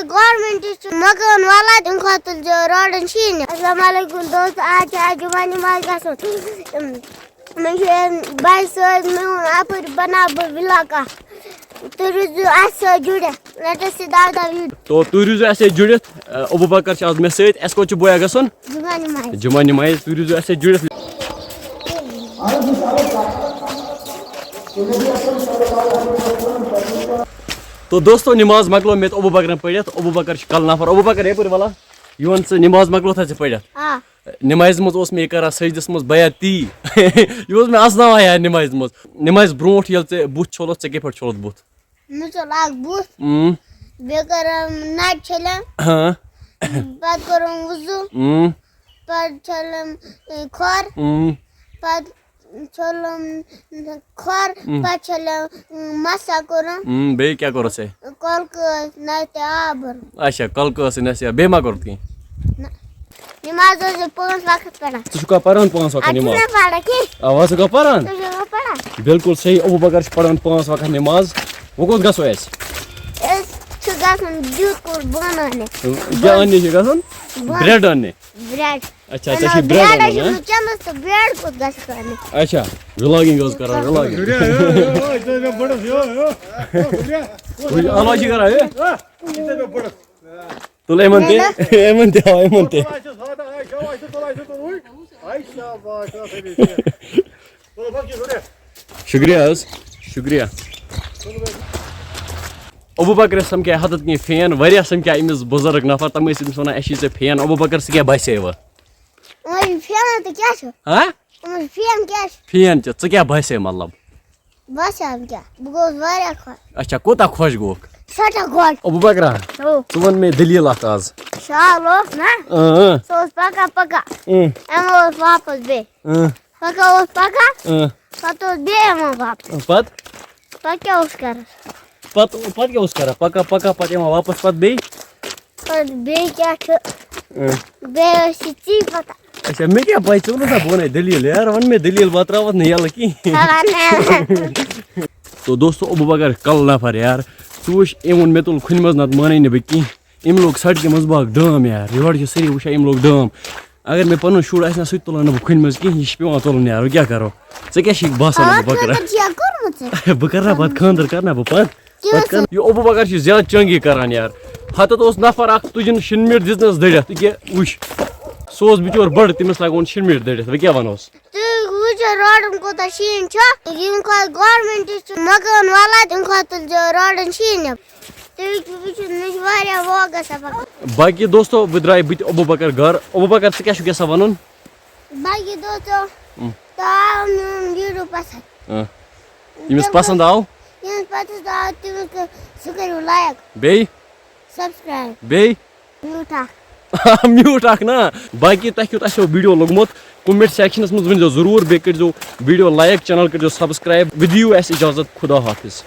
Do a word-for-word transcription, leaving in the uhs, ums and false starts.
Government چھُ مکان والان، تَمہِ خٲطرٕ چھُ روڈَن شیٖن۔ السلام علیکم دوستو، آز چھِ اَسہِ جمعہ نماز گژھُن۔ مےٚ چھُ بَچہٕ سۭتۍ، میون اَپٲرۍ بَناو بہٕ vlog اَکھ۔ تُہۍ روٗزِو اَسہِ سۭتۍ جُڑِتھ۔ Let us see the video۔ تو تُہۍ روٗزِو اَسہِ سۭتۍ جُڑِتھ۔ ابو بکر چھُ آز مےٚ سۭتۍ۔ اَسہِ کوٚت چھُ بویا گژھُن؟ جمعہ نماز۔ جمعہ نماز۔ تُہۍ روٗزِو اَسہِ سۭتۍ جُڑِتھ۔ تو دوستو، نماز مۄکلٲو مےٚ تہٕ ابو بکرن پٔرِتھ۔ ابو بکر چھُ کلہٕ نفر۔ ابو بکر، یپٲرۍ وَلا؟ یہِ وَن ژٕ، نماز مۄکلٲوتھا ژےٚ پٔرِتھ؟ آ۔ نمازِ منٛز اوس مےٚ یہِ کران سجدس منٛز بیا تی۔ یہِ اوس مےٚ اَسناوان یار نمازِ منٛز۔ نمازِ برونٛٹھ ییٚلہِ ژےٚ بُتھ چھوٚلُتھ، ژےٚ کِتھ پٲٹھۍ چھوٚلُتھ بُتھ؟ مےٚ چھوٚل اکھ بُتھ، اۭں۔ بیٚیہِ کٔرٕم نَٹہِ چھٔلِم، ہاں۔ پتہٕ کٔرٕم وضو، اۭں۔ پتہٕ چھٔلٕم، اے، کھۄر، اۭں۔ پتہٕ چھوٚلُم کھۄر، اۭں۔ پتہٕ چھٔلٕم، اۭں، مسا کوٚرُم۔ اۭں، بیٚیہِ کیٛاہ کوٚرُتھ ژےٚ؟ کۄلکہٕ ٲس نَٹہِ آب بوٚرمُت۔ اچھا، کۄلکہٕ ٲسٕے نَس یا بیٚیہِ ما کوٚرُتھ کینٛہہ؟ نہ۔ نماز ٲسۍ زِ پانٛژھ وقت پران۔ ژٕ چھُکھا پران پانٛژھ وقت اَتہِ نماز؟ چھُنہ پران کینٛہہ۔ آ، ژٕ چھُکھا پران؟ ژٕ چھُکھا پران؟ بالکل صحیح، ابو بکر چھُ پران پانٛژھ وقت نماز۔ وۄنۍ کوٚت گژھو أسۍ؟ أسۍ چھِ گژھُن جوٗت کوٗر بانہٕ اَننہِ۔ کیٛاہ اَننہِ چھِ گژھُن؟ بانہٕ۔ برٛٮ۪ڈ اَننہِ۔ برٛٮ۪ڈ۔ اچھا، ژےٚ چھِ برٛٮ۪ڈ برٛٮ۪ڈ اَنُن، چھُ ہا؟ وٕنکیٚنَس تہٕ برٛٮ۪ڈ کوٚت گژھِ اَننہِ؟ اچھا، vlogging ٲس کران، vlogging۔ وٕچھ، اَلہٕ چھِ کران، ہے؟ تُل یِمن تہِ، یِمن تہِ ہاو، یِمن تہِ۔ شُکریہ حظ، شُکریہ۔ ابو بکرس سمکھے حتت کینٛہہ fan، واریاہ سمکھے أمِس بُزرگ نفر، تِم ٲسۍ أمِس ونان، "اَسہِ چھِ ژےٚ fan۔" ابو بکر، ژٕ کیٛاہ باسے وۄنۍ؟ وۄنۍ fan تہٕ کیٛاہ چھُ؟ ہا؟ وۄنۍ fan کیٛاہ چھُ؟ Fan چھُ، ژٕ کیٛاہ باسے مطلب؟ باسیٚو کیٛاہ؟ بہٕ گوٚوُس واریاہ خۄش۔ اچھا، کوٗتاہ خۄش گوٚوُکھ؟ سٮ۪ٹھاہ خۄش۔ ابو بکرا، اَو۔ ژٕ وَن مےٚ دٔلیٖل اَکھ آز۔ شال اوس نا؟ اۭں، اۭں۔ سُہ اوس پَکان پَکان۔ اۭں۔ یِوان اوس واپَس بیٚیہِ۔ اۭں۔ پَکان اوس پَکان۔ اۭں۔ پَتہٕ اوس بیٚیہِ یِوان واپَس۔ پَتہٕ؟ پَتہٕ کیٛاہ اوس کَران؟ پَتہٕ، پَتہٕ کیٛاہ اوس کَران؟ پَکان، پَکان، پَتہٕ یِوان واپَس، پَتہٕ بیٚیہِ؟ پَتہٕ بیٚیہِ کیٛاہ چھُ؟ اۭں۔ بیٚیہِ ٲسۍ یہِ ژی پَتہ۔ اچھا، مےٚ کیٛاہ پَے، ژٕ وَن سا، بہٕ وَنَے دٔلیٖل، یار، وَن مےٚ دٔلیٖل، بہٕ ترٛاوَتھ نہٕ یَلہٕ کِہیٖنۍ۔ خبر نہٕ۔ تو دوستو، ابو بکر کَلہٕ نفر، یار، ژٕ وٕچھ، أمۍ ووٚن مےٚ تُل کھُنہِ منٛز، نَتہٕ مانَے نہٕ بہٕ کِہیٖنۍ۔ أمۍ لوگ سڑکہِ منٛز باغ ڈام، یار، یورٕ چھِ سٲری وٕچھان، أمۍ لوگ ڈام۔ اگر مےٚ پَنُن شُر آسہِ نا، سُہ تہِ تُلان نہٕ بہٕ کھُنہِ منٛز کِہیٖنۍ، یہِ چھِ پٮ۪وان تُلُن، یار، وۄنۍ کیٛاہ کَرو؟ ژےٚ کیٛاہ چھِ باسان، آ، ابو بکرا؟ خٲطرٕ چھِ یا کوٚرمُت ژےٚ؟ بہٕ کَرٕ نا پَتہٕ خانٛدر، کَرٕ نا بہٕ پَتہٕ؟ کیٛاہ پَتہٕ اوس کَرٕ، یہِ ابو بکر چھِ زیادٕ چنٛگی کَران، یار۔ ہَتَتھ اوس نفر اَکھ تُجِن شِنہٕ میٖٹھۍ دِژنَس دٔڑِتھ، یہِ کیٛاہ وٕچھ؟ سُہ اوس بِچور بٔڑ، تٔمِس لَگوُن شِنہٕ میٖٹھۍ دٔڑِتھ، وۄنۍ کیٛاہ وَنوس؟ تُہۍ وٕچھِو روڈَن کوٗتاہ شیٖن چھُ۔ ییٚمہِ خٲطرٕ گورمٮ۪نٛٹ چھُ مکان والان، تَمہِ خٲطرٕ چھُ روڈَن شیٖن یَپٲرۍ۔ تُہۍ وٕچھِو، مےٚ چھِ واریاہ واک گژھان پَکان۔ باقی دوستو، وۄنۍ درٛاے بہٕ تہِ ابو بکر گَرٕ۔ ابو بکر، ژٕ کیٛاہ چھُکھ یَژھان وَنُن؟ باقی دوستو، اۭں۔ تۄہہِ آو میون video پسنٛد۔ اۭں۔ ییٚمِس پسنٛد آو؟ ییٚمِس پسنٛد آو، تٔمِس کٔر-، سُہ کٔرِو like۔ بیٚیہِ؟ Subscribe۔ بیٚیہِ؟ میوٗٹھ اکھ۔ میوٗٹھ اکھ نا۔ باقی تۄہہِ کیُتھ آسیو video لوٚگمُت، comment sectionس منٛز ؤنۍزیو ضروٗر، بیٚیہِ کٔرۍزیو video like، channel کٔرۍزیو subscribe۔ وۄنۍ دِیِو اَسہِ اجازت، خدا حافظ۔